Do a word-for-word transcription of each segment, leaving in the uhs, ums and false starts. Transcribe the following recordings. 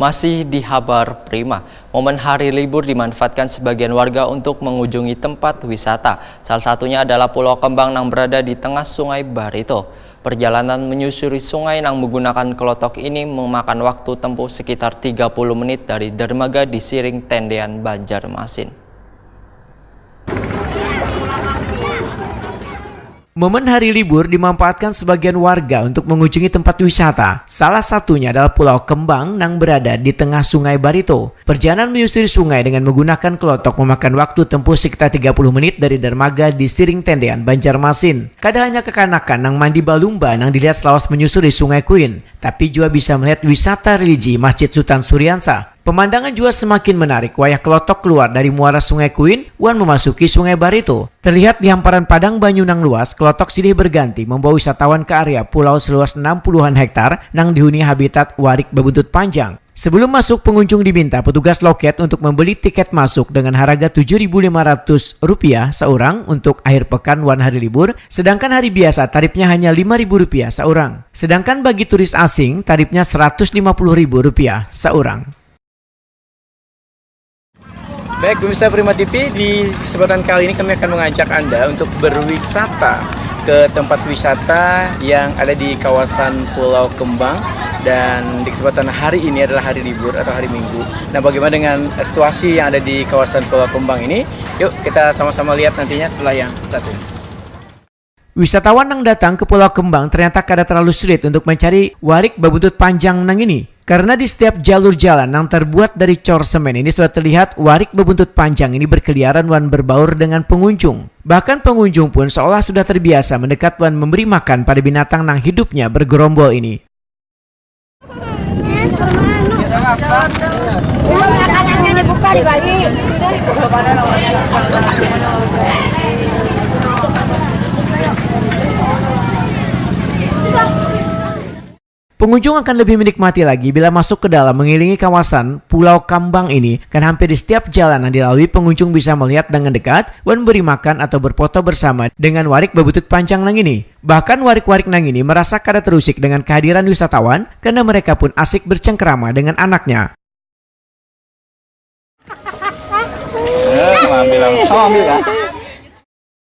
Masih di Habar Prima, momen hari libur dimanfaatkan sebagian warga untuk mengunjungi tempat wisata. Salah satunya adalah Pulau Kembang yang berada di tengah Sungai Barito. Perjalanan menyusuri sungai yang menggunakan kelotok ini memakan waktu tempuh sekitar tiga puluh menit dari dermaga di Siring Tendean, Banjarmasin. Momen hari libur dimanfaatkan sebagian warga untuk mengunjungi tempat wisata. Salah satunya adalah Pulau Kembang yang berada di tengah Sungai Barito. Perjalanan menyusuri sungai dengan menggunakan kelotok memakan waktu tempuh sekitar tiga puluh menit dari dermaga di Siring Tendean, Banjarmasin. Kada hanya kekanakan yang mandi balumba yang dilihat selawas menyusuri Sungai Kuin, tapi juga bisa melihat wisata religi Masjid Sutan Suriansa. Pemandangan juga semakin menarik wayah kelotok keluar dari muara Sungai Kuin wan memasuki Sungai Barito. Terlihat di hamparan padang banyu nang luas, kelotok silih berganti membawa wisatawan ke area pulau seluas enam puluhan hektar nang dihuni habitat warik babuntut panjang. Sebelum masuk, pengunjung diminta petugas loket untuk membeli tiket masuk dengan harga tujuh ribu lima ratus rupiah seorang untuk akhir pekan wan hari libur, sedangkan hari biasa tarifnya hanya lima ribu rupiah seorang. Sedangkan bagi turis asing, tarifnya seratus lima puluh ribu rupiah seorang. Baik, pemirsa Prima T V, di kesempatan kali ini kami akan mengajak Anda untuk berwisata ke tempat wisata yang ada di kawasan Pulau Kembang. Dan di kesempatan hari ini adalah hari libur atau hari Minggu. Nah, bagaimana dengan situasi yang ada di kawasan Pulau Kembang ini? Yuk, kita sama-sama lihat nantinya setelah yang satu ini. Wisatawan yang datang ke Pulau Kembang ternyata kada terlalu sulit untuk mencari warik babuntut panjang nang ini. Karena di setiap jalur jalan yang terbuat dari cor semen ini sudah terlihat warik babuntut panjang ini berkeliaran wan berbaur dengan pengunjung. Bahkan pengunjung pun seolah sudah terbiasa mendekat wan memberi makan pada binatang nang hidupnya bergerombol ini. Makanannya dibuka, dibagi. Pengunjung akan lebih menikmati lagi bila masuk ke dalam mengelilingi kawasan Pulau Kambang ini, kan hampir di setiap jalan yang dilalui pengunjung bisa melihat dengan dekat wan beri makan atau berfoto bersama dengan warik babutut panjang nang ini. Bahkan warik-warik nang ini merasa kada terusik dengan kehadiran wisatawan karena mereka pun asik bercengkerama dengan anaknya. Eh, mau ambil langsung. Oh, ambil kan?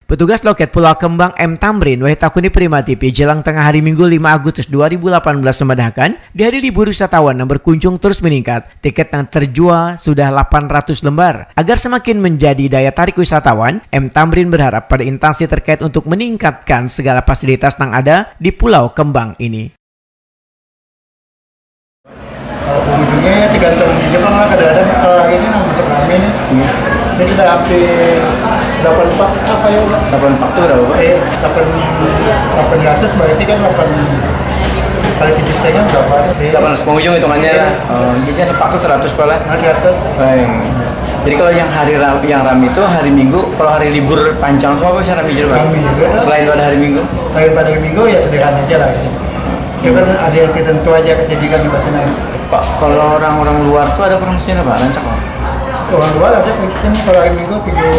Petugas loket Pulau Kembang M Tamrin wahid takuni Prima T V jelang tengah hari Minggu lima Agustus dua ribu delapan belas memadahakan, di hari libur wisatawan yang berkunjung terus meningkat, tiket yang terjual sudah delapan ratus lembar. Agar semakin menjadi daya tarik wisatawan, M Tamrin berharap pada instansi terkait untuk meningkatkan segala fasilitas yang ada di Pulau Kembang ini. Kalau pengunjungnya ya tergantung aja, Bang, lah. Kadang-kadang kalau hari ini nang masuk rame nih. Hmm. Ini sudah hampir delapan pak apa ya, Bang? Delapan pak itu berapa, Pak? Eh, delapan, delapan ratus berarti kan delapan kali tujuh setengah berapa? Iya. Delapan ratus pengunjung hitungannya. Iya. Lah. Oh, jadinya sepak tuh seratus pala. Nah, seratus. Baik. Jadi kalau yang hari ra-, yang rame itu hari Minggu, kalau hari libur panjang tuh apa sih rame juga, Pak? Rame juga, Pak. Selain pada hari Minggu? Selain pada hari Minggu ya sederhana aja lah, sih. Itu kan ada yang tertentu aja kejadian di Batunan. Pak, kalau orang-orang luar tuh ada promosi apa? Rancak, Pak? Orang luar ada promosi, kalau hari Minggu tujuh,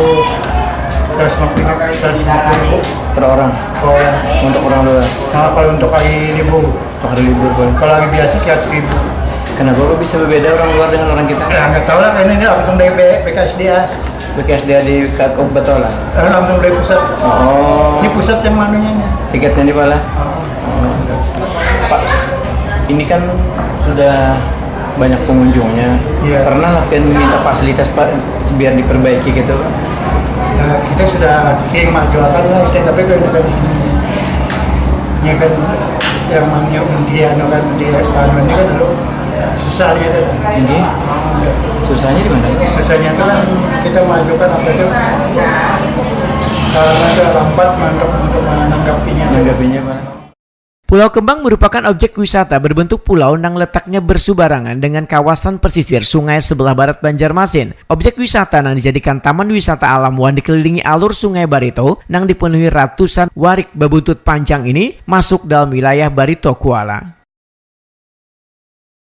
seratus lima puluh, seratus lima puluh ribu. Per orang? Per orang. Untuk orang luar? Nah, kalau untuk hari libur. Untuk hari libur, Pak. Kalau hari biasa seratus ribu. Kenapa, Pak, bisa berbeda orang luar dengan orang kita? Ya, nggak tahu lah, karena ini langsung dari B-, B K S D A. B K S D A di Ka-, Batola? Eh, langsung dari pusat. Oh. Ini pusat yang manunya nih. Tiketnya di mana? Oh. Oh. Pak, ini kan sudah banyak pengunjungnya. Iya. Pernah lah pian meminta fasilitas, Pak, biar diperbaiki gitu, Pak? Ya, kita sudah sering majuakan lah, istilah, tapi kalau kita di sini, ya kan, yang namanya menteri, anu kan, menteri anu ini kan dulu susah dia tuh. Ini? Ah, udah. Susahnya di mana? Susahnya itu kan kita mengajukan apa itu, kalau ada lambat untuk, untuk menanggapinya. Menanggapinya, Pak. Pulau Kembang merupakan objek wisata berbentuk pulau nang letaknya bersubarangan dengan kawasan pesisir sungai sebelah barat Banjarmasin. Objek wisata nang dijadikan taman wisata alam wan dikelilingi alur Sungai Barito nang dipenuhi ratusan warik babutut panjang ini masuk dalam wilayah Barito Kuala.